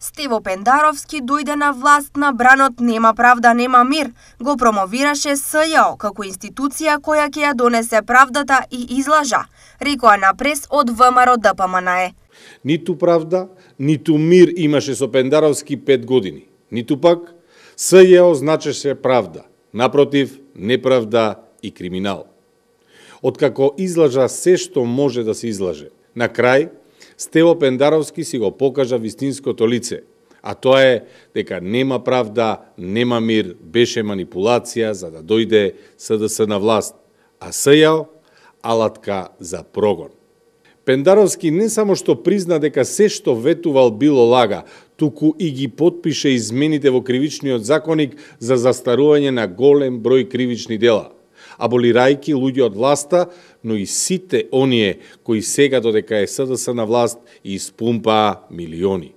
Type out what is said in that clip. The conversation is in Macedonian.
Стево Пендаровски дојде на власт на бранот "Нема правда, нема мир". Го промовираше СЈО како институција која ќе ја донесе правдата и излажа, рекоа на прес од ВМРО ДПМНЕ. Ниту правда, ниту мир имаше со Пендаровски 5 години. Ниту пак СЈО значеше правда. Напротив, неправда и криминал. Откако излажа се што може да се излаже. На крај, Стево Пендаровски си го покажа вистинското лице, а тоа е дека нема правда, нема мир, беше манипулација за да дојде СДС на власт, а СЈО алатка за прогон. Пендаровски не само што призна дека се што ветувал било лага, туку и ги потпише измените во кривичниот законник за застарување на голем број кривични дела, аболирајќи луѓе од власта, но и сите оние кои сега додека е СДС на власт испумпаа милиони.